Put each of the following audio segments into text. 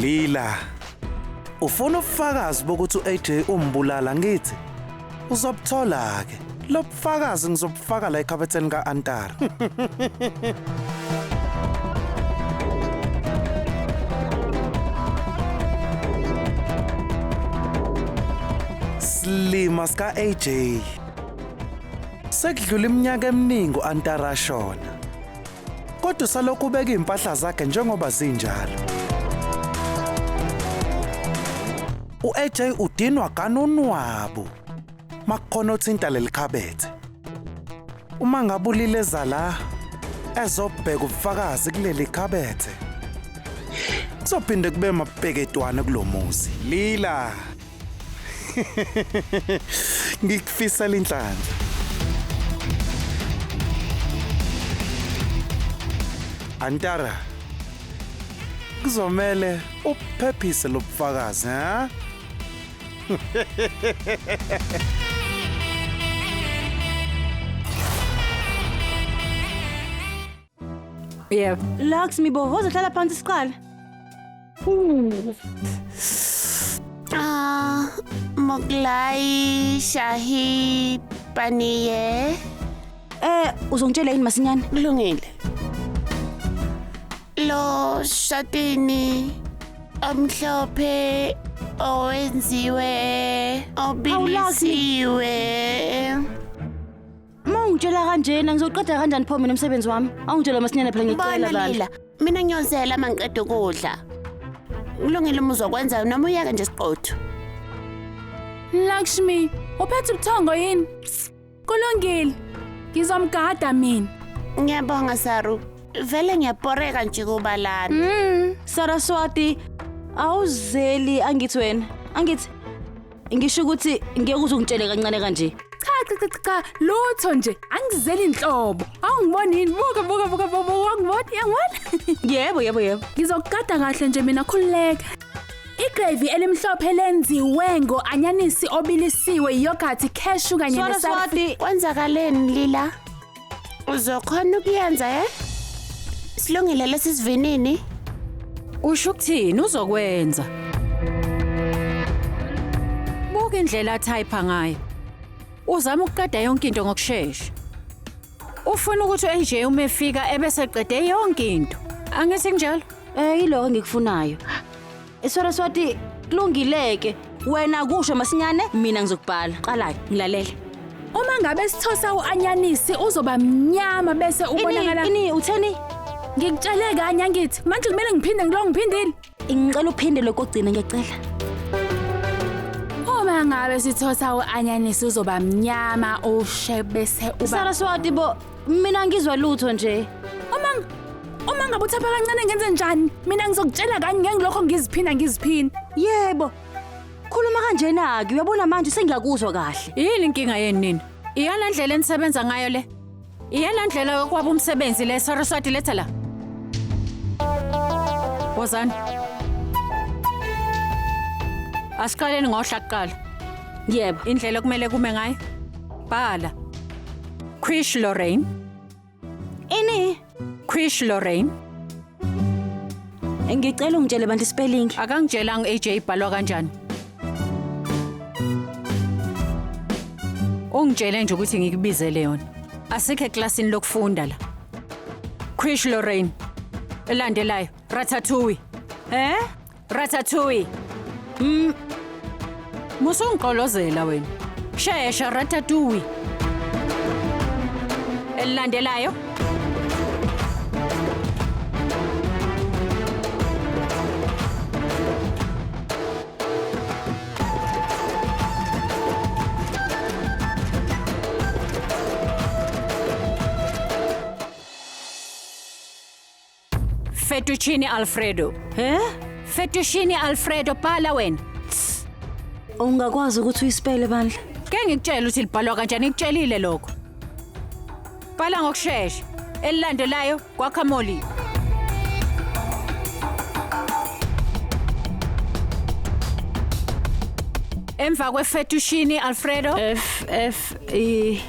Lila. Ufuna ubufakazi bokuthi uAJ umbulala ngithi? Uzobuthola ke. Lobufakazi ngizobufaka la ekhabetheni kaAntara. Slima sika AJ. Sekudlula iminyaka eminingi uAntara ashona. Kodwa usalokhu ubeka izimpahla zakhe njengoba zinjalo. U-AJ udinwa kanonwabu makukhona othinta leli khabethe. Uma ngabe ulileza la ezobheka ubufakazi kuleli khabethe. Kuzophinde kube mabheketwane kulomuzi. Lila. Ngikufisela inhlanhla. Antara. Kuzomele uphephise lobufakazi, ha? Yebo. Lux mibo, wozohlala phansi siqale. Ah, Moglai Shahi Paniye. Eh, uzongitshela yini masinyane? Kulungile. Lo shatini omhlophe owenziwe obilisiwe. Uma ungitshela kanjena ngizoqeda kanjani pho mina umsebenzi wami? Awungitshela masinyane phela ngicela Bona bandla. Lila, mina ngiyozela uma ngiqeda ukudla. Kulungile uma uzokwenza noma uyeke nje siqotho. Lakshmi, uphethe ubuthongo yini? Kulungile. Ngizomgada mina. Ngiyabonga Saru. Vele ngiyaboreka nje kuba lana. Saraswati, awuzeli angithi wena. Angithi ngisho ukuthi ngeke uze ungitshele kancane kanje. Cha cha cha cha, lutho nje, angizeli inhlobo. Awungiboni yini? Buka buka buka buka, angiboni, angiboni. Yebo, yebo, yebo. Ngizokugada kahle nje mina khululeka. Igravy elimhlophe lenziwe ngo-anyanisi obilisiwe, yogurt, cashew kanye nesarfi. Saraswati, Kwenzakaleni Lila? Uzokhona ukuyenza eh? Silungile lesi sivinini? Usho ukuthini uzokwenza? Buka indlela atype ngayo. Uzama ukuqeda yonke into ngokusheshsha. Ufuna ukuthi uAJ uma efika ebese qede yonke into. Angithi kunjalo? eh yiloko engikufunayo. Saraswati, kulungileke. Wena kusho masinyane, mina ngizokubhala. Qala ngilalele. Uma ngabe sithosa u-anyanisi uzoba mnyama bese ubonakala. Ini, ini utheni? Ngikutshele kanye angithi manje kumele ngiphinde ngilo ngiphindile. Ngicela uphinde lokugcina ngiyacela. Uma ngabe sithosa u-anyanisi uzoba mnyama ushe bese uba Saraswati bo, mina ngizwa lutho nje. Uma ngabe uthapha kancane ngenze njani? Mina ngizokutshela kanye ngeke ngilokho ngiziphinda ngiziphinda. Yebo. Khuluma kanjena ke, uyabona manje sengiyakuzwa kahle. Yini inkinga yenu nini? Iyona ndlela enisebenza ngayo le? Iyona ndlela yokwaba umsebenzi le Saraswati letha la. Wozani. Asiqaleni ngohla kuqala. Yebo. Indlela okumele kume ngayo. Bhala. Quiche Lorraine, Ini? Quiche Lorraine. Ngicela ungitshele bantu spelling. Akangitshelanga AJ ibhalwa kanjani. Ungitshele nje ukuthi ngikubizele yona. Asikho eklasini lokufunda la. Quiche Lorraine. Elandelayo, Ratatouille. Eh? Ratatouille. Musungiqolozela wena. Shesha Ratatouille. Elilandelayo. Fettuccine Alfredo. Eh? Fettuccine Alfredo bhala wena. Ungakwazi ukuthi uyispele bandla. Ke ngikutshela ukuthi libhalwa kanjani ngikutshelile lokho. Bhala ngokusheshsha. Elilandelayo guacamole. Emva kwe-fettuccine Alfredo F F E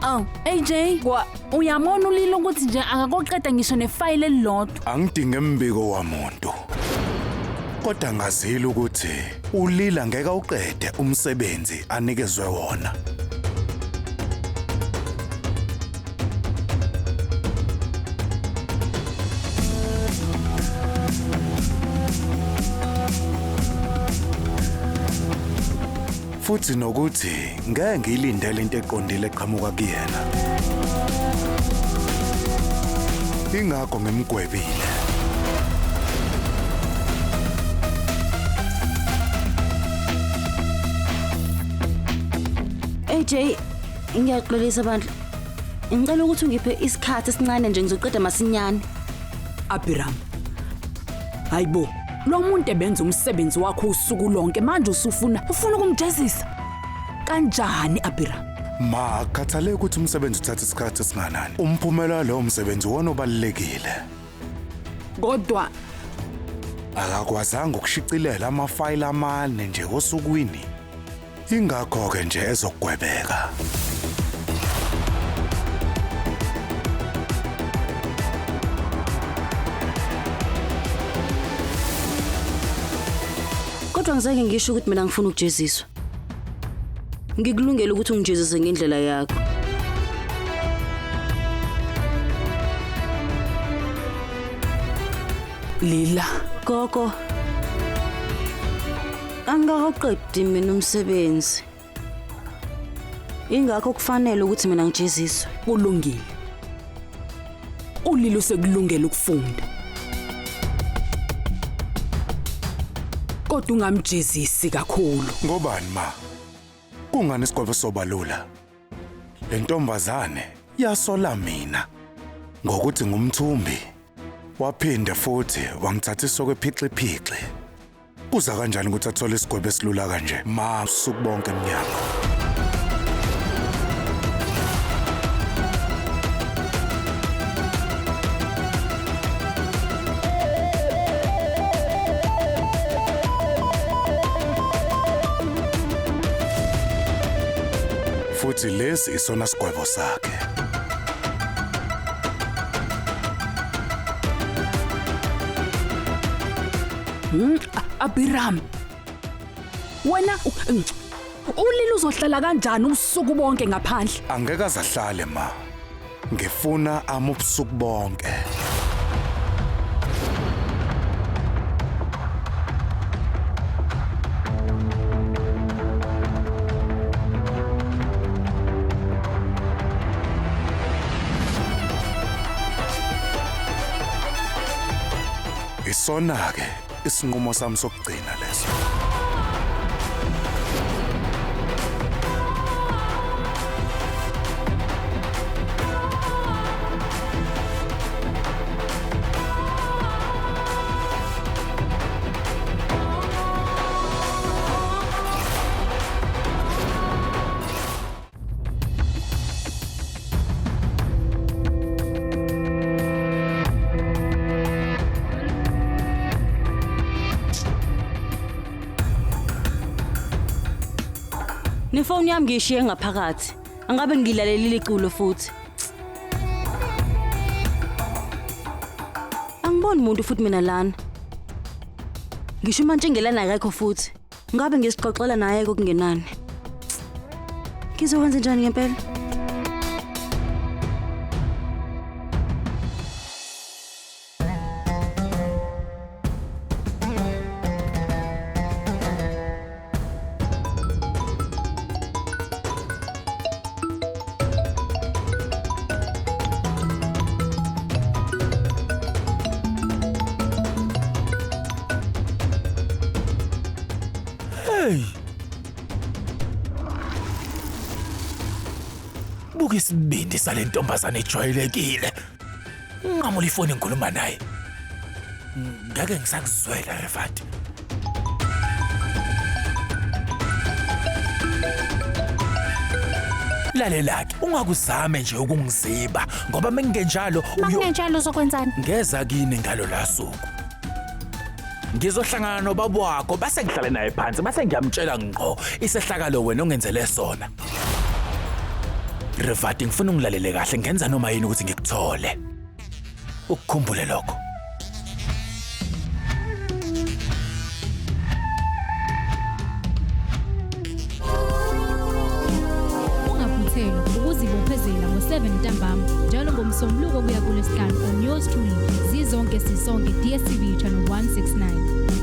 Oh, AJ, kwa uyabona ulila ukuthi nje akakoqeda ngisho nefayile elilodwa. Angidinge mbiko wamuntu. Kodwa ngazile ukuthi uLila ngeke awuqede umsebenzi anikezwe wona. Futhi nokuthi ngeke ngiyilindele into eqondile eqhamuka kuyena. Ingakho ngimgwebile. AJ, ngiyaxolisa bandla. Ngicela ukuthi ungiphe isikhathi esincane nje ngizoqeda masinyane. Abiram. Hayibo, lo muntu ebenza umsebenzi wakho usuku lonke manje usufuna ufuna ukumjezisa. Kanjani Abiram? Ma, akukhathaleki ukuthi umsebenzi uthatha isikhathi esinganani. Umphumela walowo msebenzi wona obalulekile. Kodwa Akakwazanga ukushicilela amafayili amane nje osukwini. Ingakho-ke nje ezogwebeka. Kodwa ngizake ngisho ukuthi mina ngifuna ukujeziswa. Ngikulungele ukuthi ungijezise ngendlela yakho. Lila, Gogo. Angikaqedi mina umsebenzi. Ingakho kufanele ukuthi mina ngijeziswe. Kulungile. uLila usekulungela ukufunda. Kodwa ungamjezisi kakhulu. Ngobani ma? Kungani isigwebo sobalula? Le ntombazane yasola mina ngokuthi ngumthumbi. Waphinde futhi wangithathisa okwephixi-phixi. Kuza kanjani ukuthi athole isigwebo esilula kanje? Ma, usuku bonke emnyango. Futhi lesi isona sigwebo sakhe. Abiram. Wena uLila uzohlala kanjani ubusuku bonke ngaphandle? Angeke azahlale ma. Ngifuna ame ubusuku bonke. Isona-ke isinqumo sami sokugcina leso. Nefoni yami ngiyishiye ngaphakathi. Angabe ngilalelile iculo futhi. Angiboni umuntu futhi mina lana. Ngisho umantshingelana akekho futhi. Ngabe ngisixoxela naye kokungenani. Ngizokwenza njani ngempela? Hey. Buka isibindi sale ntombazane ejwayelekile. Nqamula ifoni ngikhuluma naye. Ngeke ngisakuzwela Revati. Lalela-ke, ungakuzame nje ukungiziba ngoba mengingenjalo Makungenjalo uzokwenzani? Ngeza kini ngalo la suku. Ngizohlangana nobaba wakho base ngihlale naye phansi base ngiyamtshela ngqo isehlakalo wena ongenzele sona. Revati, ngifuna ungilalele kahle, ngenza noma yini ukuthi ngikuthole. Ukukhumbule lokho. 7 ntambama njalo ngoMsombuluko kuya kuLwesihlanu on yours truly, Zizonke Sisonke, DStv channel 169.